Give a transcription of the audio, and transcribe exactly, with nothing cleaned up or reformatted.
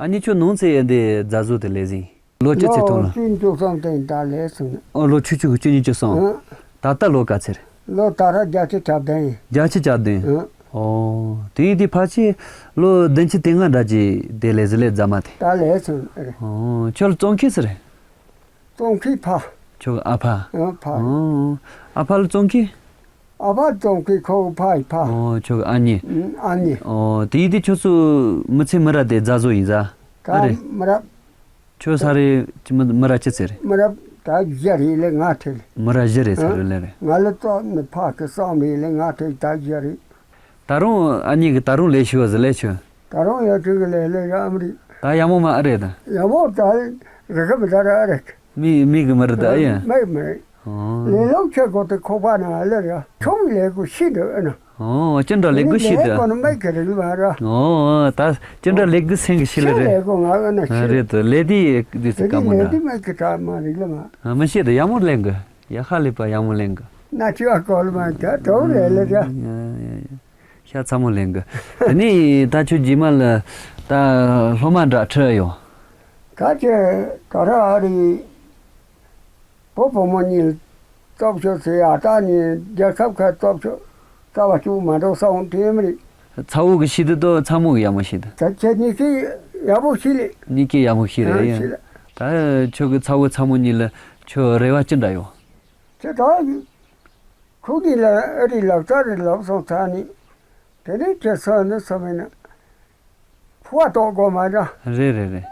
ཨ་ནི་ཁྱོད་ནང་ཚེ་ཡ་འདི་རྫ་བཟོ་དེ་ལས་ཟིན། ལོ་ཅི་ཚེ་ཐོན་ལ། ལོ་བཅུ་བཅུ་གསུམ་དེ་ད་ལས་སོང་། ཨོ་ལོ་ཆུ་ཆུ་གི་བཅུ་གཉིས་བཅུ་གསུམ། ཨ། ད་ལྟ་ལོ་ག་ཚེ་རེད། ལོ་ད་ར་བརྒྱད་ཅུ་གྱ་བདུན་ཡིན། བརྒྱད་ཅུ་གྱ་བདུན། ཨ། ཨོ་དེ་ཡིན་དུས་ཕལ་ཆེར་ལོ་བདུན་ཅུ་དེ་ལྔ་འདྲ་ཅིག་དེ་ལས་ཟིན་ལས་རྫ་མ་དེ། ད་ལས་སོང་རེད། ཨོ་ཁྱོད་ལ་བཙོང་མཁན་སུ་རེད། བཙོང་མཁན་ཕ། ཁྱོད་ཨ་ཕ། ཨ་ཕ། ཨོ། ཨ་ཕ་ལ་བཙོང་མཁན། ཨ་ཕ་བཙོང་མཁན་ཁོ་ཕ་ཡི་ཕ། ཨོ་ཁྱོད་ཨ་ནེ། ཨ་ནེ། ཨོ་དེ་ཡིན་དུས་ཁྱོད་ཚོ་མི་ཚེ་མི་ར་དེ་རྫ་བཟོ་ཡིན་ཟ། ཨ་རེད། མི་ར། ཁྱོད་ས་རེ་མི་མི་ར་ཅི་ཚེ་རེད། མི་ར་ད་བཞི་རེད་ལས་ང་ཐེ། མི་ར་བཞི་རེད་ས་རེད་ལས་རེད། ང་ལ་ཙོག་ནི་ཕ་གི་སོང་མི་ལས་ང་ཐེ་ད་བཞི་རེད། ད་རུང་ཨ་ནེ་གི་ད་རུང་ལས་ཞུ་བ་ཟི་ལས་ཆོ། ད་རུང་ཡ་ཁྲི་གི་ལས་ལས་ར་ཨམ་རི། ད་ཡ་མོ་མ་ཨ་རེད་ད། ཡ་མོ་ད་རི་གི་མི་ད་ར་ཨ་རེད། མི་མི་གི་མི་རེད་ད་ཨ་ཡ། མི་མི། ཨོ། ལས་ལོག་ཆེ་གོ་ཏེ་ཁོ་པ་ན་ཨ་ལེ་ར་ཆུང་ལས་གོ་ཤི་འདུག་ཨ་ན། ཨོ་ཅི་འདྲ་ལས་གི་ཤི་འདུག་ལས་གོ་ན་མི་གི་རིག་མ་ར། ཨོ་ད་ཅི་འདྲ་ལས་གི་སེང་གི་ཤི་ལེ་རེད། ལས་གོ་ང་ཨ་ན་ཤི། རེད་དུ་ལས་དེ་དུས་སུ་ཀ་མོ་ན། ལས་དེ་མི་གི་ད་མ་རིག་ལ་མ། མི་ཤི་ད་ཡ་མོ་ལས་གི། ཡ་ཧ་ལས་པ་ཡ་མོ་ལེན་གི། ན་ཅི་བ་ཀོལ་མ་ད་དོ་ལེ་ལེ་ར། ཤ་ཚ་མོ་ལེན་གི། དེ་ནས་ད་ཁྱོད་རྗེས་མ་ལ་ད་སློབ་མ་འདྲ་ཁྲིད་ཡོང་། ད་ཁྱེད་ད་ར་ཨ་རི་བོ་བུ་མོ་གཉིས་སྟོབས་ཤོག་ཟེར་ཡ་ད་ནི་རྒྱལ་ཁབ་ཁ་སྟོབས་ཤོག་རྩ་བ་བཅུག་མ་འགྲོ་སོང་དེ་མི་རིགས། ཚ་བོ་གི་ཤི་དུ་དོ་ཚ་མོ་གི་ཡ་མོ་ཤི་དུ། ད་ཁྱེད་གཉིས་ཀྱི་ཡ་བོ་ཤི་ལེ། གཉིས་ཀྱི་ཡ་མོ་ཤི་རེད་ཡ། ད་ཁྱོད་གི་ཚ་བོ་ཚ་མོ་གཉིས་ལ་ཁྱོད་རེ་བ་ཅི་འདྲ་ཡོད། ཁྱེད་ད། ཁོ་གཉིས་ལ་ཨ་རི་ལབ་ཙ་རེ་ལབ་སོང་ཚར་ནས། དེ་ནས་ཁྱེད་སོང་ནས་སོང་མིན་ན། ཕུ་བ་ཏོག་དགོས་མ་འདྲ། རེད་རེད་རེད།